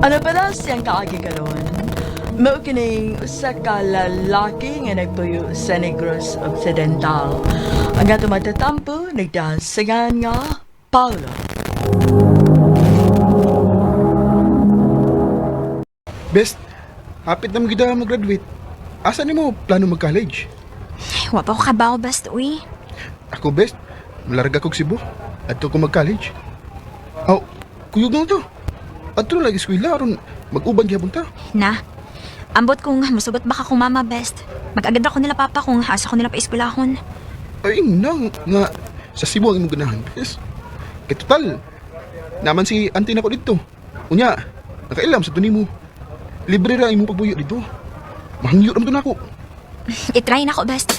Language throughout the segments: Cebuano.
Ano pala siyang kaagi karon? Mao kining usa ka lalaki nga nagpuyo sa Negros Occidental. Ang atong matatampo nagdasingan nga Paulo. Best, hapit na kita mag-graduate. Asa nimo plano mag-college? Ay, wa pa ko kabaw, best, uy. Ako best, malarga kog Cebu. Adto ko mag-college. Aw, kuyog na to. Adto na lagi eskwela aron mag-uban gyapon ta. Na, ambot kung musugot baka kung mama, best. Mag-agad ako nila papa kung asa ko nila paeskwelahon. Ay, nang nga sa Cebu ang imong ganahan, best. Kay total, naman si auntie nako dito. Unya, nakailam sa tunimo. Libre ra imong pagbuyo dito. Mahangyo ra man to nako. I-try na ko, best.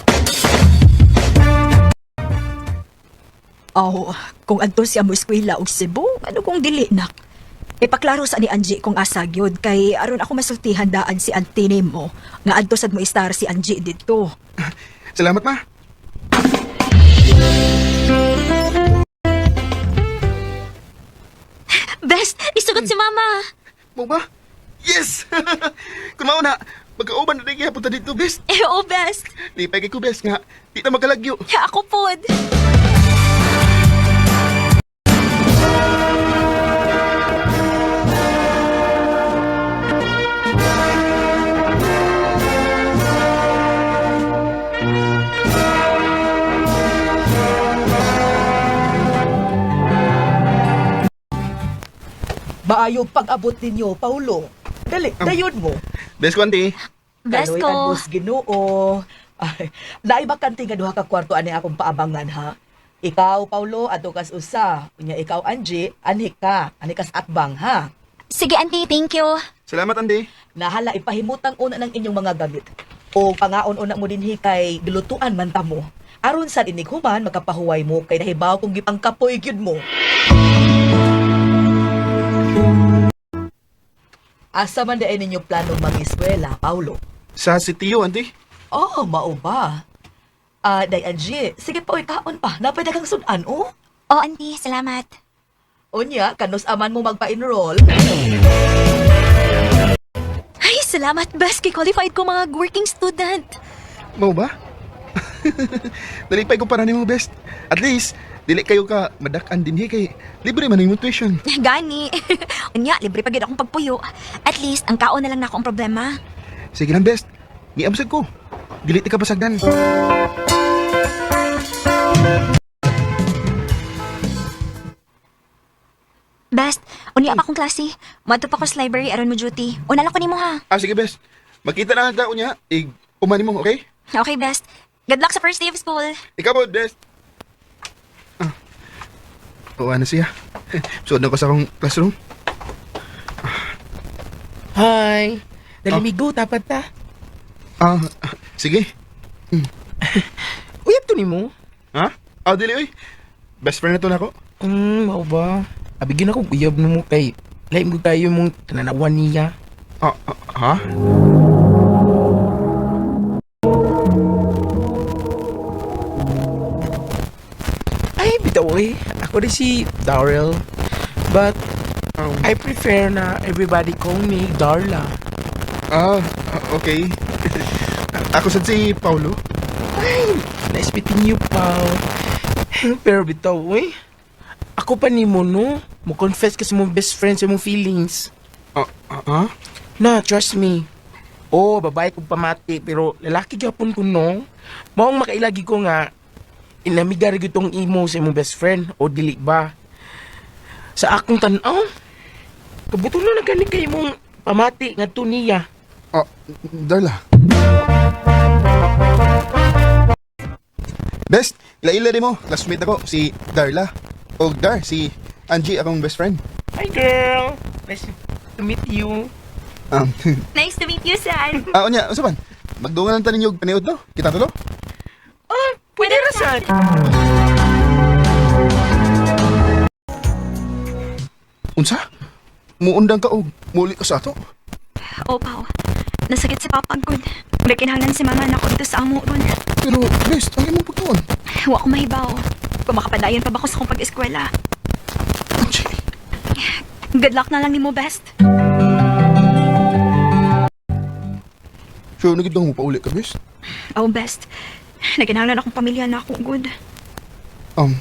Aw, kung adto siya mo eskwela og Cebu, ano kung dili nak? Ipaklaro sa ni Angie kung asa gyud kay aron ako masultihan daan si auntie nimo nga adto sad mo istar si Angie didto. Salamat ma. Best, isugot si mama. Mo ba? Yes! Kung mao na, magkauban na rin punta dito, best. Eh, oh, best. Lipay kay ko, best nga. Di na magkalagyo. Ako pod. Maayo pag-abot ninyo, Paulo. Dali, dayon mo. Best ko, auntie. Best Kaloy ko. ang boss Ginoo. Ay, naay bakante nga duha ka kwarto ani akong paabangan ha. Ikaw, Paulo, adto kas usa. Unya ikaw, Angie, anhi ka. Anhi kas atbang ha. Sige, auntie, thank you. Salamat, auntie. Nahala ipahimutang una ng inyong mga gamit. O pangaon una mo dinhi kay gilutuan man ta mo. Aron sa inig human makapahuway mo kay nahibaw kung gipangkapoy gyud mo. Asa man daay ninyo plano mag-eskwela, Paulo? Sa sitiyo, auntie. Oh, mao ba? Ah, Day Angie, sige pa, oy, kaon pa. Napay daghang sudan, oh. Oh, auntie, salamat. Unya, kanus aman mo magpa-enroll. Ay, salamat, best. Kay qualified ko mga working student. Mau ba? Nalipay ko para nimo, best. At least, dili kayo ka madak-an dinhi kay libre man imong tuition. Gani. Unya, libre pa gyud akong pagpuyo. At least, ang kaon na lang nako ang problema. Sige lang, best. Niamsag ko. Dili ti ka pasagdan. Best, unya pa akong klase. Madto pa ko sa library aron mo duty. Una lang ko nimo ha. Ah, sige, best. Magkita na lang ta unya. Ig umani mo, okay? Okay, best. Good luck sa first day of school. Ikaw po, best. Ah. Oo, ano siya? Suod na ko sa akong classroom. Hi! Nalimigo, tapat ta. Ah, sige. Uyab to nimo. Ha? Ah, dili, oy. Best friend na to nako. Mao ba? Abigyan ako uyab nimo kay lain ko kayo mong tananawan niya. Ah, ah, ha? Ay, bitaw eh. Ako rin si Daryl. But I prefer na everybody call me Darla. Ah, okay. Ako sad si Paulo. Ay, nice meeting you, pal. Pero bitaw eh. Ako pa nimo no. Mo confess kasi mong best friend sa mong feelings. Ah, ah, ah? Na, trust me. Oh, babae kong pamati, pero lalaki gyapon ko no. Maong makailagi ko nga, inamiga rin itong imo sa imong best friend, o dili ba? Sa akong tanaw, kabuto na gani kay imong pamati nga niya. Ah, Darla. Best, ila-ila din mo. Classmate ako, si Darla. O Dar, si Angie, akong best friend. Hi girl! Nice to meet you. Nice to meet you, San. Ah, unya, unsa man? Magdungan lang ta ninyo og paniud no? Kita tulo? Ah, pwede ra sad. Unsa? Muundang ka og muuli ka sa ato? Oh, Pao. Nasakit si Papa gud. Nagkinahanglan si Mama na ko dito sa amo ron. Pero best, ang imong pagtuon. Wa ko mahibaw. Kung makapadayon pa ba ko sa akong pag-eskwela. Angie. Good luck na lang nimo, best. Sure na gid mo pauli ka, bes. Oh, best. Naginahanglan akong pamilya na ako, good. Um,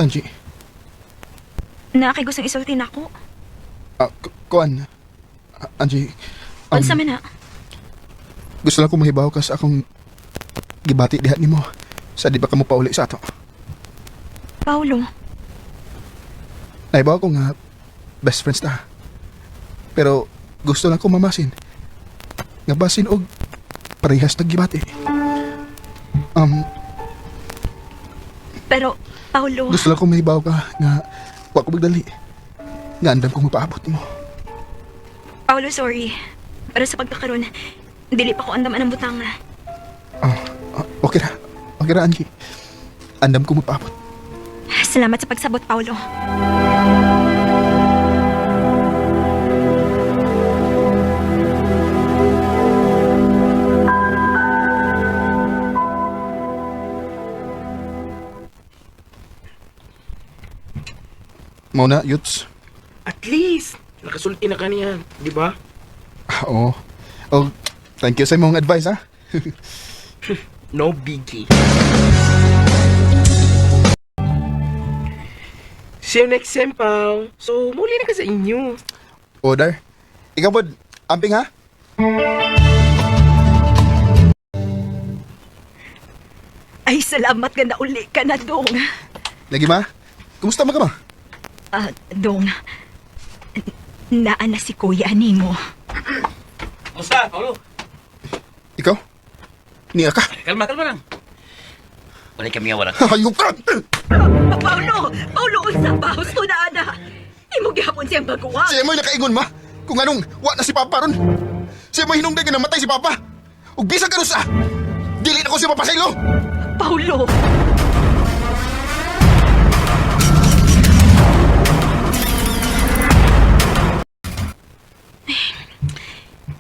Angie, Na kay gustong isulti na ako. Kuan, Angie, Unsa man na? gusto lang ko mahibaw ka sa akong gibati diha nimo. Sa di ba ka mo pauli sa ato? Paulo, Nahibaw ko nga best friends ta. Pero gusto lang ko mamasin. Nga basin og parehas nag gibati. Pero Paulo, Gusto lang ko mahibaw ka nga wa ko magdali. Nga andam kong mapaabot nimo. Paulo, sorry. Pero sa pagkakaroon, dili pa ko andam anang butang. Ah, okay ra. Okay ra, Angie. Andam kong mapaabot. Salamat sa pagsabot, Paulo. Mao na, Yuts. At least, nakasulti na kaniya, di ba? Oo. Oh, thank you sa imong advice, ha? No biggie. See you next sem, pal. So, muli na ka sa inyo. Order. Ikaw, bod. Amping, ha? Ay, salamat nga nauli ka na, Dong. Lagi, ma. Kumusta man ka, ma? Dong, naa na si Kuya nimo. Kumusta, Paulo? Ikaw? Niya ka? Kalma, kalma lang. Wala kami nga wala. Hayop ka! Paulo! Paulo, unsa ba? Husto na, ana. Imo gihapon siyang baguwang. Siya mo'y nakaingon, ma. Kung anong wa na si Papa ron. Siya mo'y hinungday nga namatay si Papa. Ug bisan ka sa. Dili na ko siya mapasaylo. Paulo!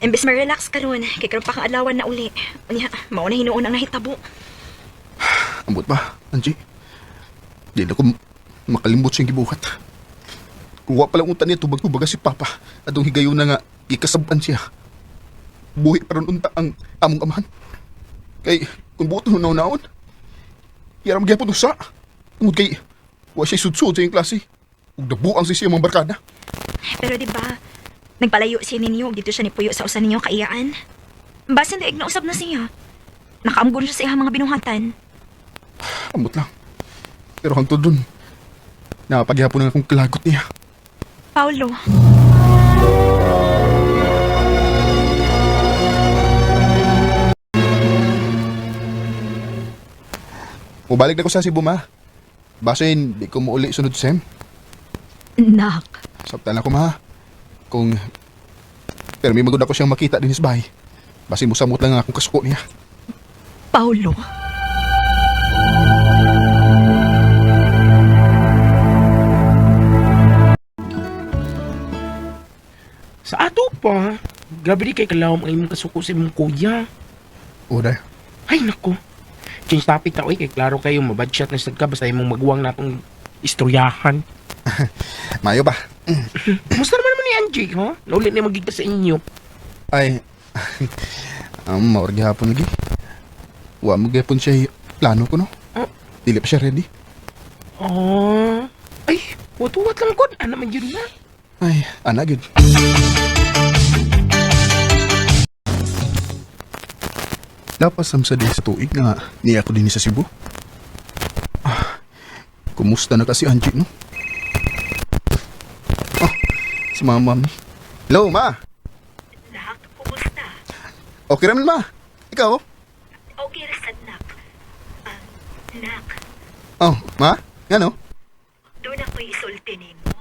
Imbes ma-relax karon, kay karon pa kang adlawan na uli. Unya, mao na hinuon ang nahitabo. Ambot ba, Angie? Di na ko makalimbot siyang gibuhat. Kung wa palang unta niya tubag-tubaga si Papa, atong higayon na nga gikasaban siya. Buhi pa ron unta ang among amahan. Kay kung buot naon-naon, yaram gyapon usa. Tungod kay wa siya sudsud sa iyang klase. Ug nabuang siya mga barkada. Pero di ba, nagpalayo siya ninyo ug dito siya nipuyo sa usa ninyo kaiyaan. Basin daig na usab na siya. Nakaamgon siya sa iyang mga binuhatan. Ambot lang. Pero hangtod dun, napaghapon na akong kalagot niya. Paulo, Mubalik na ko sa Cebu, ma. Basin, di ko muuli sunod sem. Nak, Sabtan ako, ma. Kung... Pero may magod ako siyang makita din sa bahay. Basin musamot lang ang akong kasuko niya. Paulo. Sa ato pa, grabe di kay kalawom ang imong kasuko sa imong kuya. Order. Ay, nako. Change topic ta, oy, kay klaro kayo, mabadshot na sad ka, basta imong maguwang natong istoryahan. Mayo ba? Kumusta naman naman ni Angie, ha? Naulit na magigta sa inyo. Ay... maor gihapon lagi. Wa mo gihapon siya plano ko, no? Oh. Dili pa siya ready. Oh. Ay, watuwat lang kon. Ano man yun na? Ay, ana gyud. Lapas sam sa di sa tuig nga niya ako din sa Cebu. Ah, kumusta na kasi Angie, no? Ah, si mama mi. Hello, ma. Nak, kumusta? Okay raman, ma. Ikaw? Okay ra sad, nak. Nak, Oh, ma? Ngano? doon ako isulti nimo.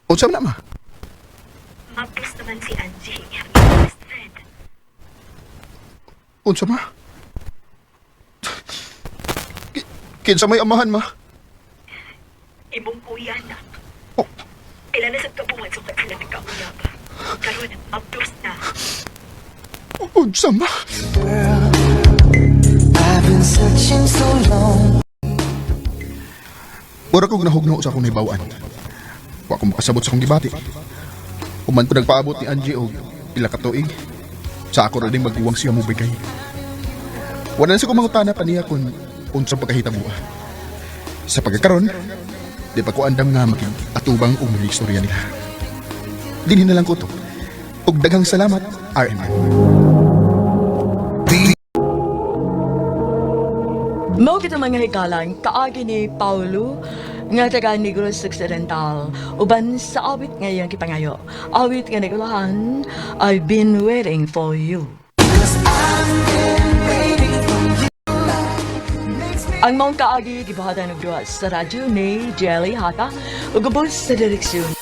Unsa man na, ma? Mapos naman si Angie, ang iyong best friend. Unsa ma? Kinsa may amahan, ma? Imong kuya, nak. Oh, Pila na sa kabuhan sukat sila nagkauyab. Karon, mapos na. unsa ma? Mura kong nahugno sa akong nahibawaan. Wa ko makasabot sa akong gibati. Human ko nagpaabot ni Angie og Pila ka tuig. Sa ako ra din maguwang siya mobigay. Wala na sa mangutana pa niya kung unsa pagkahitabo. Sa pagkakaron, di pa ko andam nga maging atubang umili istorya nila. Dinhi na lang ko to. Ug daghang salamat, RMN. Mao kita mga hikalang kaagi ni Paulo nga taga Negros Occidental uban sa awit nga iyang gipangayo. Awit nga nagulahan, "I've Been Waiting for You." Ang maong kaagi gibuhatan og duwa sa radyo ni Jelly Hata ug ubos sa direksyon.